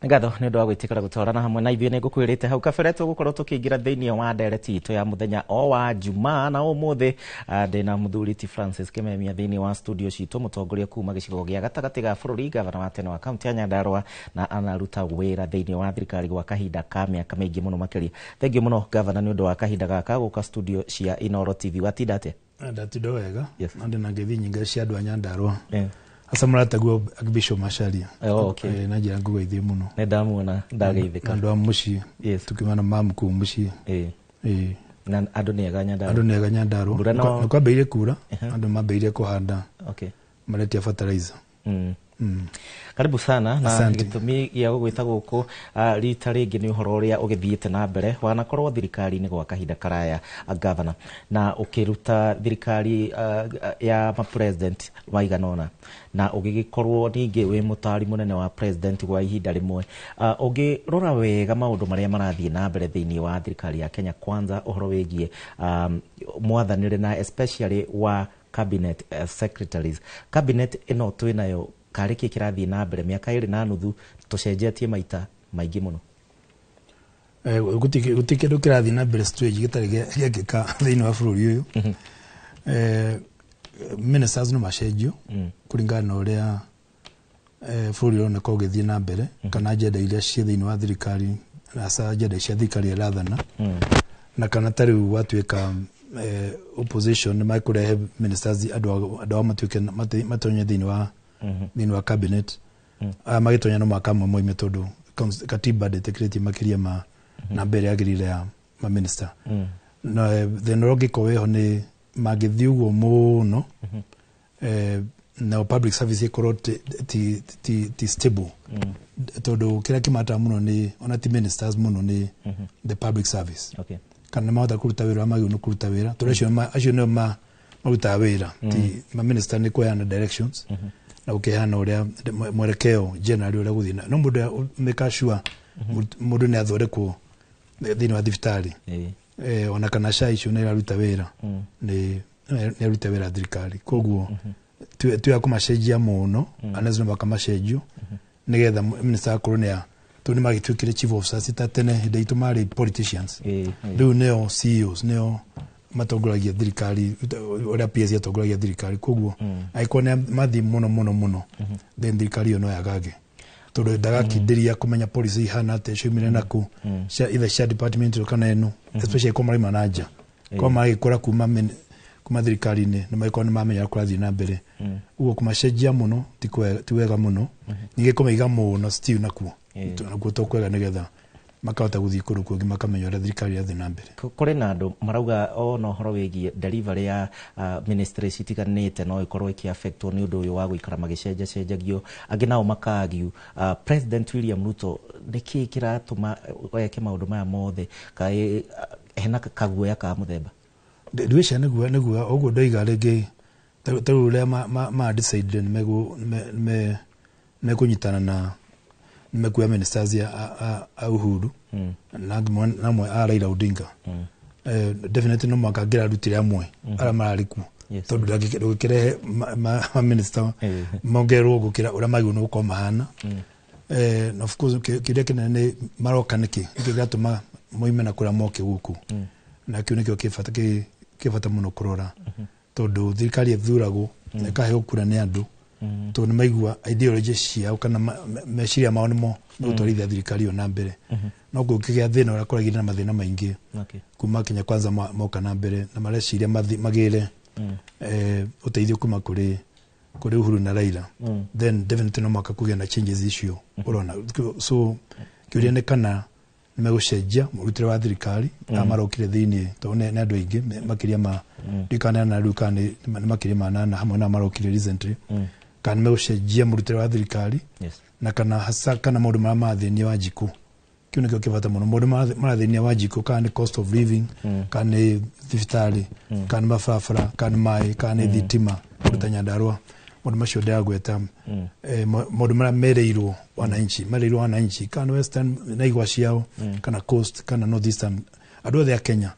Nĩ ngatho nĩ ũndũ wa gwĩtĩkĩra gũtwarana hamwe na ithuĩ. Nĩ ngũkwĩrĩte hau kabere tũgũkorwo tũkĩingĩra thĩinĩ wa ndereti itũ ya mũthenya o wa Jumaa, na ũmũthĩ ndĩna mũthuri ti Francis Kimemia thĩinĩ wa studio citũ, mũtongoria kuma gĩcigo gĩa gatagatĩ ga bũrũri, gavana wa tene wa kaunti ya Nyandarua, na anaruta wĩra thĩinĩ wa thirikari gwa kahinda ka mĩaka mĩingĩ mũno makĩria. Thengiũ mũno, gavana, nĩ ũndũ wa kahinda gaka gũka studio cia Inoro TV. Watinda atĩa? Ndatinda wega. Na ndĩna ngeithi nyingĩ cia andũ a Nyandarua, hasa mũrataguo Bishop Macharia. Oh, okay. Na njĩra ngũgeithie mũno. Nĩ ndamuona, ndageithĩka. Andũ a mũciĩ, tukiuma na mamu kũu mũciĩ. Na andũ nĩ ega Nyandarua? Andũ nĩ ega Nyandarua. Mbura no Nĩ kwambĩrĩirie kura, andũ mambĩrĩirie kũhanda, maretia fertilizer. Karibu sana na Asante. Gĩtũmi gĩa gũgwĩta gũkũ rita rĩngĩ nĩ ũhoro ũrĩa ũgĩthiĩte na mbere. Wanakorwo thirikari-inĩ gwa kahinda karaya, governor, na ũkĩruta thirikari ya ma-president maigana ũna, na ũgĩgĩkorwo ningĩ wĩ mũtari mũnene wa president gwa ihinda rĩmwe. Ũngĩrora wega maũndũ marĩa marathiĩ na mbere thĩinĩ wa thirikari ya Kenya Kwanza, ũhoro wĩgiĩ mwathanĩre na especially wa cabinet secretaries, cabinet ĩno twĩnayo, karĩ kĩ kĩrathiĩ na mbere mĩaka 2.5 tũcenjetie maita maingĩ mũno? Gũtirĩ kĩndũ kĩrathiĩ na mbere strange gĩtarĩ gĩekĩka thĩinĩ wa bũrũri ũyũ. Ministers no macenjio kũringana na ũrĩa bũrũri ũroneka ũgĩthiĩ na mbere, kana agenda iria ciĩ thĩinĩ wa thirikari, hasa agenda cia thirikari ĩrathana, na kana ta rĩu gwatuĩka opposition nĩ mekũrehe ministers, andũ ao matuĩke matonye thĩinĩ wa cabinet. Aya magĩtonya no mwaka amwe moime, tondũ katiba ndĩtĩkĩrĩtie makĩria ma namba ĩrĩa yagĩrĩire ya maminista. Na thĩna ũrĩa ũngĩkorwo wĩho nĩ mangĩthiĩ ũguo mũno, nao public service ĩkorwo ti stable, tondũ kĩrĩa kĩmataga mũno nĩ ona ti ministers mũno, nĩ the public service, kana nĩ mahota kũruta wĩra ũrĩa magĩrĩirwo nĩ kũruta wĩra, tondũ acio nĩo marutaga wĩra, ti maminista. Nĩ kũheana directions na gũkĩheana ũrĩa mwerekeo generally ũrĩa gũthiĩ no mũndũ make sure mũndũ nĩ athondekwo thĩinĩ wa thibitarĩ, ona kana SHA icio nĩ iraruta wĩra, nĩ aruta wĩra thirikari. Koguo tuya kũmacenjia mũno, unless no makamacenjio nĩgetha minister akorwo nĩ a tondũ nĩ magĩtuĩkire chief officers. Ta tene hĩndĩ itũ marĩ politicians, rĩu nĩo CEOs, nĩo matongoragia thirikari ũrĩa PS atongoragia thirikari. Koguo angĩkorwo nĩ mathiĩ mũno mũno mũno, then thirikari ĩyo no yagage, tondũ ndagakindĩria kũmenya policy ihana atĩa, ciumire nakũ, cia either cia department ĩyo kana ĩno, especially korwo maraima na nja, korwo magĩkũra kuma thirikari-inĩ nĩ magĩkorwo nĩ mamenya ũrĩa kũrathiĩ na mbere. Ũguo kũmacenjia mũno ti wega mũno, ningĩ kũmaiga mũno still nakuo nakuo to kwega, nĩgetha makahota gũthiĩ kũndũ kũngĩ makamenya ũrĩa thirikari ĩrathiĩ na mbere. Kũrĩ na andũ marauga ona ũhoro wĩgiĩ delivery ya ministry citiganĩte no ĩkorwo ĩkĩaffectwo nĩ ũndũ ũyũ wa gũikara magĩcenjacenjagio. Angĩ nao makaargue, President William Ruto, nĩkĩĩ kĩratũma eke maũndũ maya mothe? Kaĩ hena kaguoya ka mũthemba? Ndwĩciria nĩguo ũguo ndoiga rĩngĩ, ta rĩu ũrĩa ma decide nĩ mekũnyitana na nĩ mekuoya ministers a Uhuru na amwe a Raila Odinga. Definitely no mũhaka angĩrarutire amwe arĩa mararĩ kuo, tondũ ndũngĩkĩrehe ma minister mongererwo gũkĩra ũrĩa magĩrĩirwo nĩ gũkorwo mahana. Na of course kĩũria kĩnene nĩ maroka nĩkĩ, nĩkĩ kĩratũma moime na kũrĩa moke gũkũ? Na kĩu nĩkĩo kĩ bata mũno kũrora, tondũ thirikari ĩthuragwo na ĩkaheo kura nĩ andũ, tondũ nĩ maigua ideology ciao kana meciria mao nĩmo megũtwarithia thirikari ĩyo na mbere. No kũngĩgĩa thĩna ũrĩa kũragĩire na mathĩna maingĩ kuma Kenya Kwanza moka na mbere, na mareciria magĩre ũteithio kuma kũrĩ Uhuru na Raila, then definitely no mũhaka kũgĩa na changes icio ũrona. So kĩũria nĩ kana nĩ megũcenjia mũrutĩre wa thirikari aya marokire thĩiniĩ, tondũ nĩ andũ aingĩ makĩria ma ndikana na rĩu kana nĩ makĩria ma nana hamwe na marokire recently, kana nĩ megũcenjia mũrutĩre wa thirikari, na kana hasa kana maũndũ marĩa marathĩnia Wanjikũ. Kĩu nĩkĩo kĩ bata mũno, maũndũ marathĩnia Wanjikũ, kana nĩ cost of living, kana nĩ thibitarĩ, kana nĩ mabarabara, kana nĩ maĩ, kana nĩ thitima kũndũ ta Nyandarua. Maũndũ macio ndĩragweta, maũndũ marĩa merĩirwo wananchi, merĩirwo wananchi, kana nĩ western na igwa ciao, kana coast, kana north eastern, andũ othe a Kenya,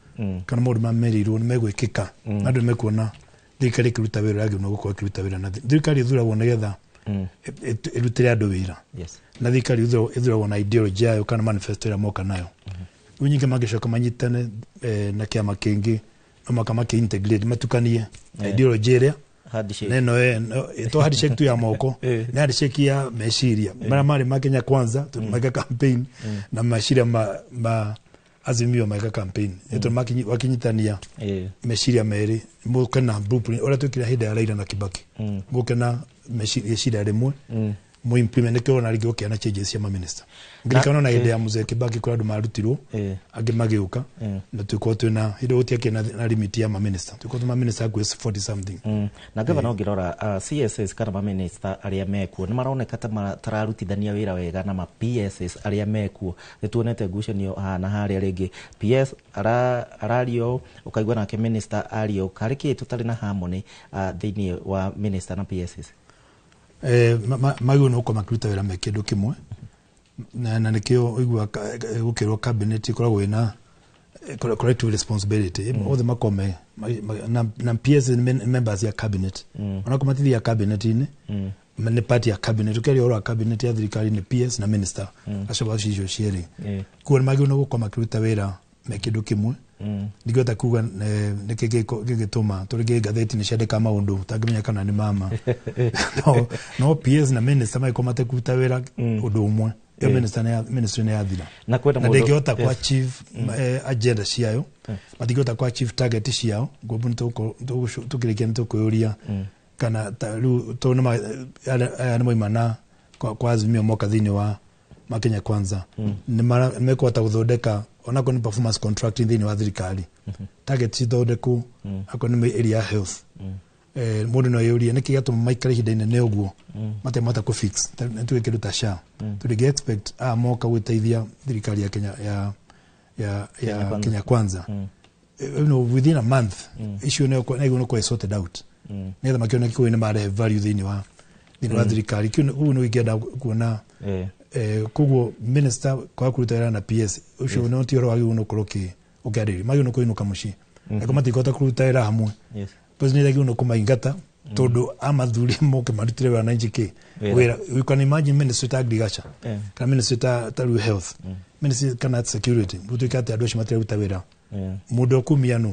kana maũndũ marĩa merĩirwo nĩ megwĩkĩka na andũ nĩ mekuona thirikari ĩkĩruta wĩra ũrĩa yagĩrĩirwo nĩ gũkorwo ĩkĩruta wĩra. Na thirikari ĩthuragwo nĩgetha Ĩrutĩre andũ wĩra. Na thirikari ĩthuragwo na ideology yayo kana manifesto ĩrĩa moka nayo. Rĩu nyingĩ mangĩcoka manyitane na kĩama kĩngĩ, no maka makĩ integrate, matukanie ideology ĩrĩa handshake. Neno to handshake tu ya moko, nĩ handshake ya meciria marĩa marĩ ma Kenya Kwanza meka campaign na meciria ma Azimio meka campaign, mm. Tondũ wakinyitania meciria merĩ, mũke na blueprint ũrĩa twĩkire hĩndĩ ya Raila na Kibaki, mũke na meciria rĩmwe, mu implement, nĩkĩo ona rĩngĩ gũkĩana changes cia maminista. Ngirikana na hĩndĩ ya Mzee Kibaki kũrĩ andũ marutirwo, angĩ magĩũka, na twĩkorwo twĩna hĩndĩ gũtiakĩrĩ na limit ya maminista, twĩkorwo twĩ maminista hakuhĩ 40 something. Na gavana, ũngĩrora CSS kana maminista arĩa mekuo, nĩ maroneka ta matararutithania wĩra wega na ma PSS arĩa mekuo. Nĩ tuonete ngucanio haha na harĩa, rĩngĩ PS arario, ũkaigua nake minister ario. Karĩ kĩ tũtarĩ na harmony thĩinĩ wa minister na PSS? Magĩrĩirwo nĩ gũkorwo makĩruta wĩra me kĩndũ kĩmwe, na nĩkĩo ũiguaga gũkĩrwo cabinet ĩkoragwo ĩna collective responsibility, othe makorwo me na PS nĩ members ya cabinet, onakorwo matithiaga cabinet-inĩ, nĩ part ya cabinet. Ũkĩaria ũhoro wa cabinet ya thirikari, nĩ PS na minister acio wabici icio cierĩ. Koguo nĩ magĩrĩirwo nĩ gũkorwo makĩruta wĩra me kĩndũ kĩmwe. Ndingĩhota kuga nĩkĩ gĩgĩtũma, tondũ rĩngĩ ngathĩti nĩ ciandĩka maũndũ ũtangĩmenya kana nĩ mama. No PS na minister magĩkorwo matekũruta wĩra ũndũ ũmwe, ĩyo minister ministry nĩ yathira. Na kwĩna na mũndũ ndĩngĩhota ku achieve agenda ciayo, matingĩhota ku achieve target ciao. Ngombu nĩ tũkĩrĩkia nĩ tũkwĩyũria kana ta rĩu tondũ aya nĩ moima na kwa Azimio moka thĩinĩ wa ma Kenya Kwanza, nĩ mekũhota gũthondeka onakorwo nĩ performance contracting thĩinĩ wa thirikari, target cithondekwo, akorwo nĩ area ya health. Mũndũ no eyũrie nĩkĩ gĩatũma maikare ihinda inene ũguo matemahota kũ fix. Nĩ tuge kĩndũ ta SHA, tũrĩngĩ expect aya moka gwĩteithia thirikari ya Kenya ya Kenya ya Kwanza. Kenya Kwanza, within a month issue nĩ nĩ nĩ sorted out, nĩgetha makĩone kĩu nĩ marehe value thĩinĩ wa thirikari. Kĩu ũguo nĩ ingĩenda kuona. Koguo minister kwaga kũruta wĩra na PS ũcio no ti ũhoro wagĩrĩirwo nĩ ũkorwo ũkĩarĩrĩrio. Magĩrĩirwo nĩ kũinũka mũciĩ angĩkorwo matingĩhota kũruta wĩra hamwe. President agĩrĩirwo nĩ kũmaingata, tondũ amathuri moke marutire wĩra na njikĩ Wĩra. wĩra. You can imagine ministry ta agriculture kana ministry ta rĩu health ministry kana security, gũtuĩke atĩ andũ acio matiraruta wĩra. Mũndũ ũkumia nũ?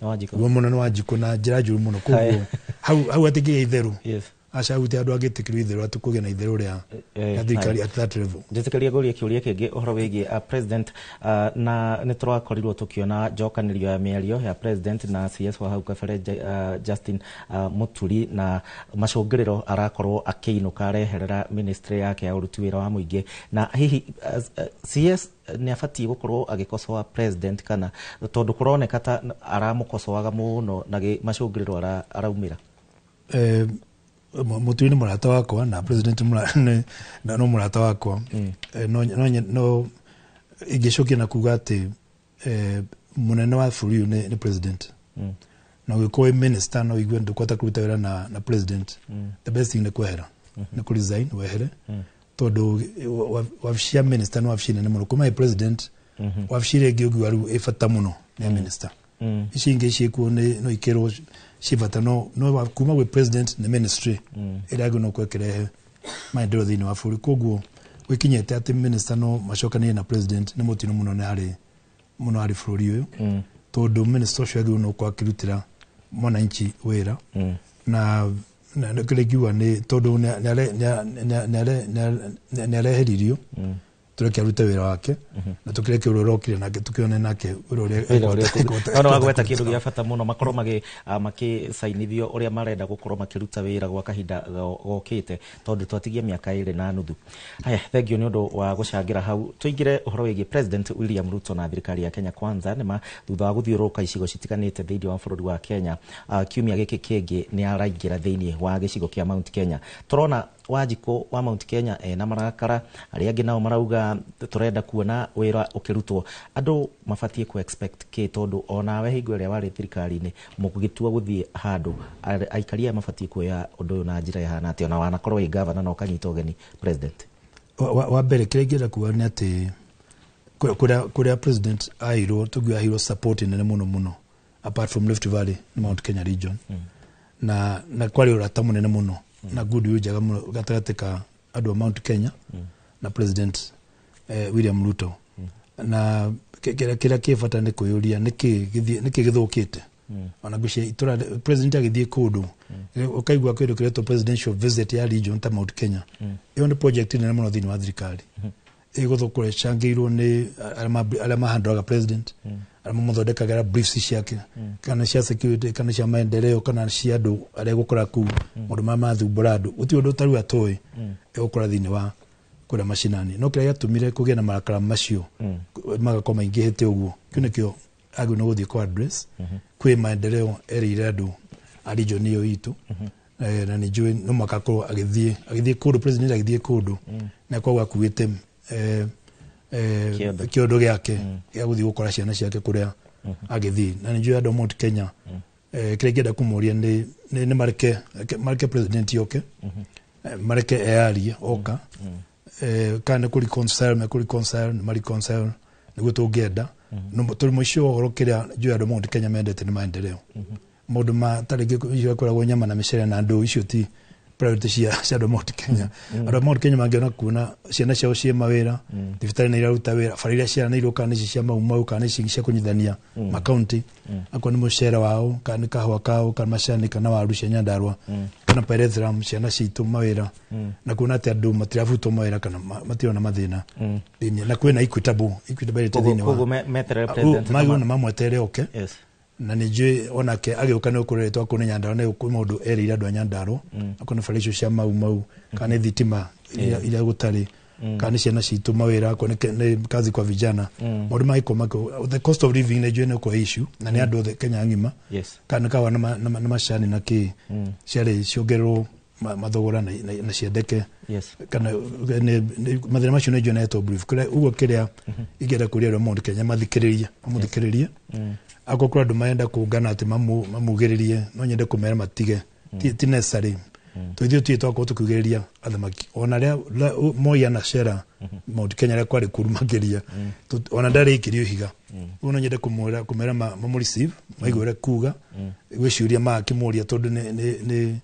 Nĩ Wanjikũ. Guo mũno nĩ Wanjikũ na njĩra njũru mũno. Koguo hau hatingĩgĩa itherũ. Aca, hau ti andũ angĩtĩkĩrwo itherũ atĩ kũgĩa na itherũ rĩa rĩa thirikari at that level. Njĩtĩkĩria ngũrie kĩũria kĩngĩ ũhoro wĩgiĩ president, na nĩ tũrakorirwo tũkĩona njokanĩrio ya mĩario ya president na CS wa hau kabere, Justin Muturi, na macũngĩrĩro arakorwo akĩinũka areherera ministry yake ya ũruti wĩra wa mũingĩ. Na hihi CS nĩ abatiĩ gũkorwo agĩkosoa president, kana tondũ kũroneka ta aramũkosoaga mũno na macũngĩrĩro araumĩra? Muturi nĩ mũrata wakwa na president no mũrata wakwa. No ingĩcokia na kuga atĩ mũnene wa bũrũri ũyũ nĩ president, na ũgĩkorwo wĩ minister no igue ndũkũhota kũruta wĩra na president, the best thing nĩ kwehera, nĩ kũ resign wehere, tondũ wabici ya minister nĩ wabici nene mũno kuma ĩ president. Wabici ĩrĩa ĩngĩ ũngiuga rĩu ĩ bata mũno nĩ ya minister. Ici ingĩ ciĩkuo nĩ no ikĩrwo ciĩ bata, no kuma gwĩ president nĩ ministry ĩrĩa yagĩrĩirwo gũkorwo ĩkĩrehe maendeleo thĩinĩ wa bũrũri. Koguo gwĩkinyĩte atĩ minister no macokanĩrie na president, nĩ mũtino mũno nĩ harĩ mũno harĩ bũrũri ũyũ, tondũ minister ũcio agĩrĩirwo nĩ gũkorwo akĩrutĩra mwananchi wĩra. Na kĩrĩa ingiuga nĩ tondũ nĩ areheririo, tũreke arute wĩra wake na tũkĩreke ũrĩa ũrokire nake, tũkĩone nake wĩra ũrĩa wĩra ũrĩa no wagweta ekũhota kĩndũ gĩa bata mũno, makorwo makĩcainithio ũrĩa marenda gũkorwo makĩruta wĩra gwa kahinda gokĩte, tondũ twatigia mĩaka 2.5. Haya, thank you nĩ ũndũ wa gũcangĩra hau. Tũingĩre ũhoro wĩgiĩ President William Ruto na thirikari ya Kenya Kwanza. Nĩma thutha wa gũthiũrũrũka icigo citiganĩte thĩinĩ wa bũrũri wa Kenya, kiumia gĩkĩ kĩngĩ nĩ araingĩra thĩinĩ wa gĩcigo kĩa Mount Kenya. Tũrona Wanjikũ wa Mount Kenya ena marakara, arĩa angĩ nao marauga tũrenda kuona wĩra ũkĩrutwo. Andũ mabatiĩ ku expect kĩ, tondũ onawe hingo ĩrĩa warĩ thirikari-inĩ mũgĩtua gũthiĩ handũ, aikari aya mabatiĩ kuoya ũndũ ũyũ na njĩra ĩhana atĩa, ona wanakorwo wĩ gavana na ũkanyita ũgeni president? Wa mbere kĩrĩa ingĩenda kuga nĩ atĩ kũrĩa president aheirwo, tũngiuga aheirwo support nene mũno mũno apart from Rift Valley nĩ Mount Kenya region, na kwarĩ ũrata mũnene mũno. Na goodwill njega mũno gatagatĩ ka andũ a Mount Kenya na President William Ruto. Na kĩrĩa kĩ bata nĩ kwĩyũria nĩkĩ gĩthũkĩte. Ona ngwĩciria itũra president agĩthiĩ kũndũ, ũkaigua kĩndũ kĩretwo presidential visit ya region ta Mount Kenya, ĩyo nĩ project nene mũno thĩinĩ wa thirikari. Ĩgũthũkũra ĩcangĩirwo nĩ arĩa mahandũraga president, arĩa mamũthondekagĩra briefs ciake, kana cia security, kana cia maendeleo, kana cia andũ arĩa egũkora kũu, maũndũ marĩa mathumbũra andũ. Gũtirĩ ũndũ ũtarĩ atoĩ egũkora thĩinĩ wa kũrĩa macinani. No kĩrĩa gĩatũmire kũgĩe na marakara macio magakorwo maingĩhĩte ũguo, kĩu nĩkĩo agĩrĩirwo nĩ gũthiĩ kũ address. Kwĩ maendeleo erĩire andũ a region ĩyo itũ, na nĩ njũĩ no mũhaka akorwo agĩthiĩ kũndũ, president agĩthiĩ kũndũ na akoragwo akuĩte kĩondo gĩake gĩa gũthiĩ gũkora ciana ciake kũrĩa agĩthiĩ. Na nĩ njũĩ andũ a Mount Kenya, kĩrĩa ingĩenda kũmoria nĩ mareke president oke, mareke eyarie oka, kana nĩ kũ reconcile, me kũ reconcile, nĩ ma reconcile nĩguo tũngĩenda. Tondũ mũico wa ũhoro kĩrĩa njũĩ andũ a Mount Kenya mendete nĩ maendeleo. Maũndũ ma ta rĩngĩ icio ĩkoragwo nyama na mĩcere na ndũ, icio ti priority cia andũ a Mount Kenya. Andũ a Mount Kenya mangĩona kuona ciana ciao ciĩ mawĩra, thibitarĩ nĩ iraruta wĩra, bara iria ciaranĩirwo kana nĩ ici cia Mau Mau kana ici cia kũnyitithania makaunti, akorwo nĩ mũcere wao kana nĩ kahũa kao kana macani kana waru cia Nyandarua kana pyrethrum, ciana citũ mawĩra, na kuona atĩ andũ matirabutwo mawĩra kana matirona mathĩna thĩinĩ, na kwĩna equitable thĩinĩ wa Koguo meterere president magĩrĩirwo nĩ mamweterere oke. Yes. Na nĩ njũĩ onake agĩũka nĩ ũkũreretwo akorwo nĩ Nyandarua, nĩ kwĩ maũndũ erĩire andũ a Nyandarua, akorwo nĩ bara icio cia Mau Mau kana nĩ thitima iria gũtarĩ, kana nĩ ciana citũ mawĩra, akorwo nĩ kazi kwa vijana, maũndũ mangĩkorwo the cost of living nĩ njũĩ nĩ ũkorwo issue na nĩ andũ othe Kenya ng'ima. Yes. Kana kahũa na macani na kĩ ciarĩ ciongererwo mathogora na ciendeke. Yes. Kana mathĩna macio nĩ njũĩ nĩ brief kũrĩa ũguo kĩrĩa ingĩenda kũria andũ a Mount Kenya mathikĩrĩrie, mamũthikĩrĩrie. Akorwo kũrĩ andũ marenda kũngana atĩ mamugĩrĩrie, no nyende kũmera matige, ti necessary. Tondũ ithuĩ tũtirĩ twakorwo tũkiugĩrĩria athamaki ona arĩa Moi anacera Mount Kenya arĩa kwarĩ kũru makĩria, ona ndarĩ ikirio ihiga. Ũguo no nyende kũmera mamũ receive, maigue ũrĩa kuga, gwĩ ciũria magakĩmũria tondũ nĩ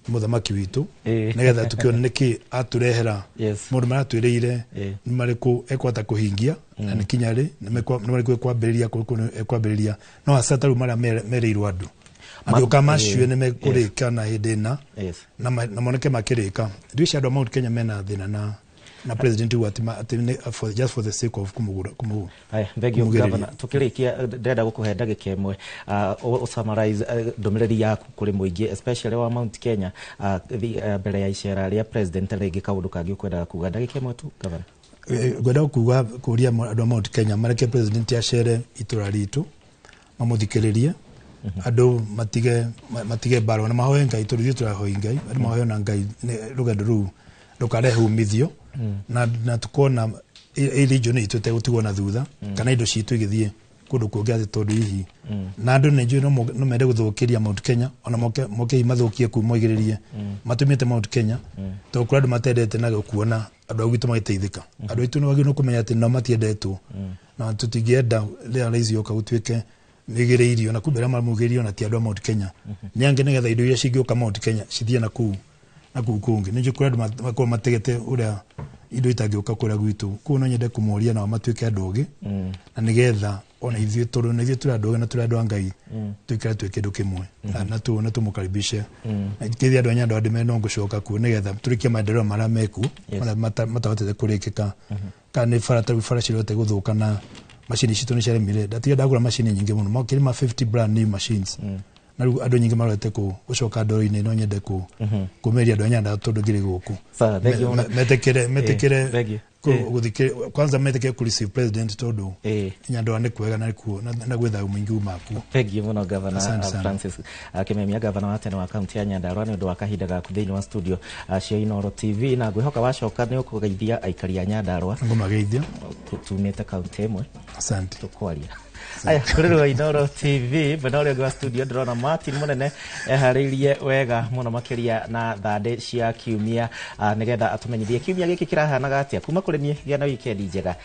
mũthamaki witũ, nĩgetha tũkĩone nĩkĩ atũrehera, maũndũ marĩa atwĩrĩire nĩ marĩkũ ekũhota kũhingia na nĩ kinya rĩ, nĩ marĩkũ ekwambĩrĩria, kũrĩkũ ekwambĩrĩria. No hasa ta rĩu marĩa merĩirwo andũ angĩũka macio nĩ mekũrĩka na hĩndĩ ĩna na moneke makĩrĩka. Ndiũĩ andũ a Mount Kenya mena thĩna na president ugu atĩ just for the sake of kumugura Haya, thank you governor. Tukirikia ndĩrenda gũkũhe ndagĩka ĩmwe summarize ndũmĩrĩri yaku kũrĩ mũingĩ especially wa Mount Kenya mbere ya icera rĩa president, rĩngĩ kaũndũ kangĩ ũkwendaga kuga ndagĩka ĩmwe tu governor. Ngwenda kuga kũria andũ a Mount Kenya mareke president acere itũra ritũ, mamũthikĩrĩrie, andũ matige mbara na mahoe Ngai, tondũ ithuĩ tũrahoe Ngai, andũ mahoe na Ngai rũgendo rũu rũkarehe umithio na tukona region itũ ĩtegũtigwo na thutha kana indo citũ igĩthiĩ kũndũ kũngĩ atĩ tondũ hihi na andũ nĩ njũĩ no mende gũthũkĩria Mount Kenya, ona moke hihi mathũkie kuu moigĩrĩrie matũmĩte Mount Kenya, tondũ kũrĩ andũ matendete na kuona andũ a gwitũ magĩteithĩka. Andũ aitũ nĩ wagĩrĩirwo kũmenya atĩ nao matiendetwo na tũtingĩenda rĩrĩa raici oka gũtuĩke nĩgĩrĩirio na kumbe arĩa maramugĩrĩrio na ti andũ a Mount Kenya nĩ angĩ, nĩgetha indo iria cingĩũka Mount Kenya cithiĩ na kũu kũngĩ. Nĩ njũĩ kũrĩ andũ makoragwo mategete ũrĩa indo itangĩũka kũrĩa gwitũ, koguo no nyende kũmoria nao matuĩke andũ ogĩ, na nĩgetha ona ithuĩ tondũ na ithuĩ tũrĩ andũ ogĩ na tũrĩ andũ a Ngai tũikare twĩ kĩndũ kĩmwe na tũmũkaribishe. Kĩthĩ andũ a Nyandarua ndĩmere no ngũcoka kuo nĩgetha tũrĩkie maendeleo marĩa mekuo marĩa matahotete kũrĩkĩka, kana nĩ bara tarĩu bara cirahotete gũthũka na macini citũ nĩ ciaremire, ndatiga ndagũra macini nyingĩ mũno makĩria ma 50 brand new machines, na rĩu andũ nyingĩ marorete gũcoka ndoro-inĩ. No nyende kũmeria andũ a Nyandarua tondũ ngĩrĩ gũkũ metekere kwanza metekere kũ receive president tondũ Nyandarua nĩ kwega na kuo na gwĩ thayũ mũingĩ umaga kuo. Thank you mũno Governor Francis Kimemia, Governor wa tene wa kaunti ya Nyandarua, nĩ ũndũ wa kahinda gaku thĩinĩ wa studio cia Inooro TV, na ngwĩhoka wacoka nĩ ũkũgeithia aikari a Nyandarua. Ngũmageithia. Tumĩte kaunti ĩmwe. Asante. Tũkwaria. Aya, kũrĩ rwa Inooro TV, mwena ũrĩa ũngĩ wa studio ndĩrona Martin Mũnene eharĩirie wega mũno makĩria na thandĩ cia kiumia, nĩgetha atũmenyithie kiumia gĩkĩ kĩrahanaga atĩa. Kuma kũrĩ niĩ, gĩa na wikendi njega.